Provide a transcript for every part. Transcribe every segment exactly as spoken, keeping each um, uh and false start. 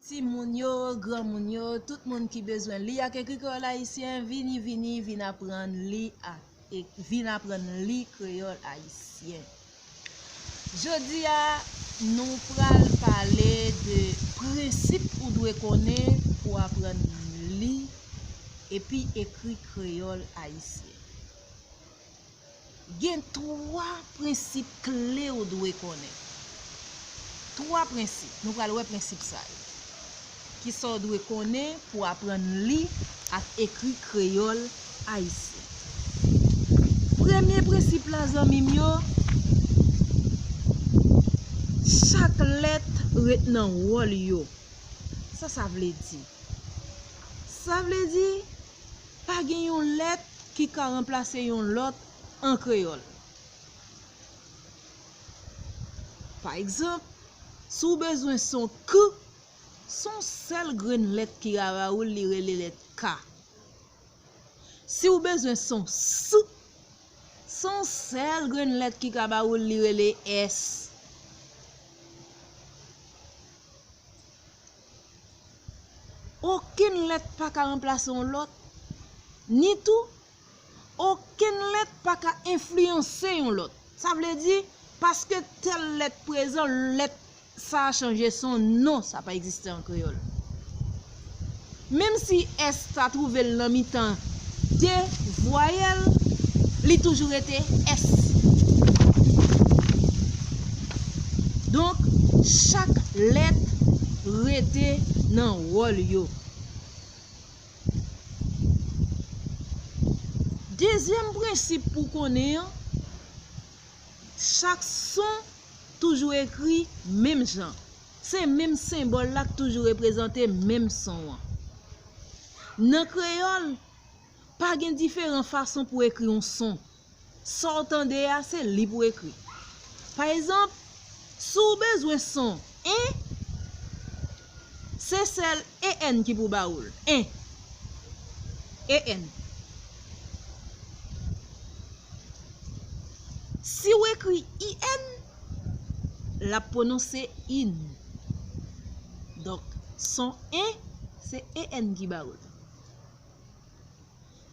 Timoun yo, granmoun yo, tout moun ki bezwen li ak ekri kreyòl ayisyen, vini, vini, vin aprann li ak, e, vin aprann li kreyòl ayisyen. Jodi a, nou pral pale de prensip ou dwe konnen pou aprann li epi ekri kreyòl ayisyen. Gen twa prensip kle ou dwe konnen. Twa prensip. Nou pral wè prensip sa yo. Kisa w dwe konnen pou aprann li ak ekri kreyòl ayisyen. Premye prensip la, zanmi m yo, chak lèt ret nan wòl yo. Sa sa vle di? Sa vle di, pa gen yon lèt ki ka ranplase yon lòt an kreyòl. Pa egzanp, si w bezwen son k, se yon sèl grenn lèt ki ka ba ou l, li rele lèt k. Si w bezwen son s, se yon sèl grenn lèt ki ka ba ou l, li rele s. Okenn lèt pa ka ranplase yon lòt, ni tou, okenn lèt pa ka enfliyanse yon lòt. Sa vle di, paske tèl lèt prezan, lèt sa a chanje son, non, sa pa egziste an kreyòl. Menm si s ta twouve l nan mitan de vwayèl, li toujou rete s. Donk, chak lèt rete nan wòl yo. Dezyèm prensip pou konnen an, chak son toujou ekri menm jan. Se menm senbòl la k toujou reprezante menm son an. Nan kreyòl, pa gen diferan fason pou ekri yon son. Sa w tande a, se li pou ekri. Pa egzanp, si w bezwen son en, se sèl E N ki pou ba ou l. En. E N. Si w ekri I N, l ap pwononse in. Donk, son en, se E N ki ba ou l.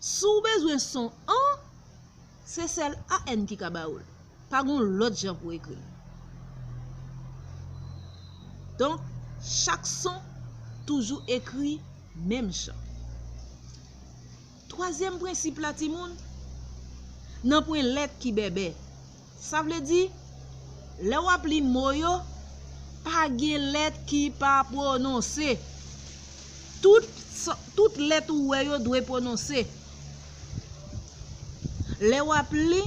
Si w bezwen son an, se sèl A N ki ka ba ou l. Pa gen yon lòt jan pou ekri l. Donk, chak son toujou ekri menm jan. Twazyèm prensip la, timoun, nanpwen lèt ki bèbè. Sa vle di, lè w ap li mo yo, pa gen lèt ki pa pwononse. Tout, tout lèt ou wè yo dwe pwononse. Lè w ap li,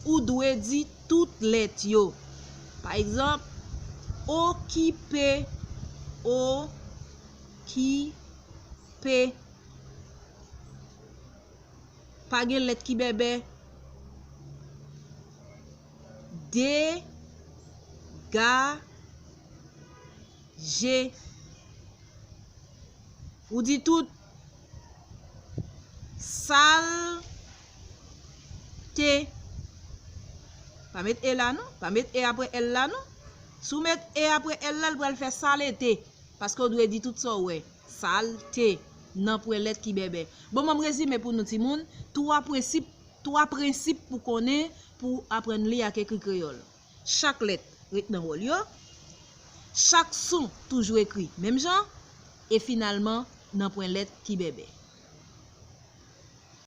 ou dwe di tout lèt yo. Pa egzanp, okipe, okipe. Pa gen lèt ki bèbè. Degaje. Ou di tout. Salte. Pa met e la non. Pa met e apre l la non. Si w met e apre l la, l pral fè salete. Paske w dwe di tout sa w wè. Salte. Nanpwen lèt ki bèbè. Bon, ban m rezime pou nou timoun. Twa prensip, twa prensip pou konnen, pou aprann li ak ekri kreyòl. Chak lèt ret nan wòl yo. Chak son toujou ekri menm jan. E finalman, nanpwen lèt ki bèbè.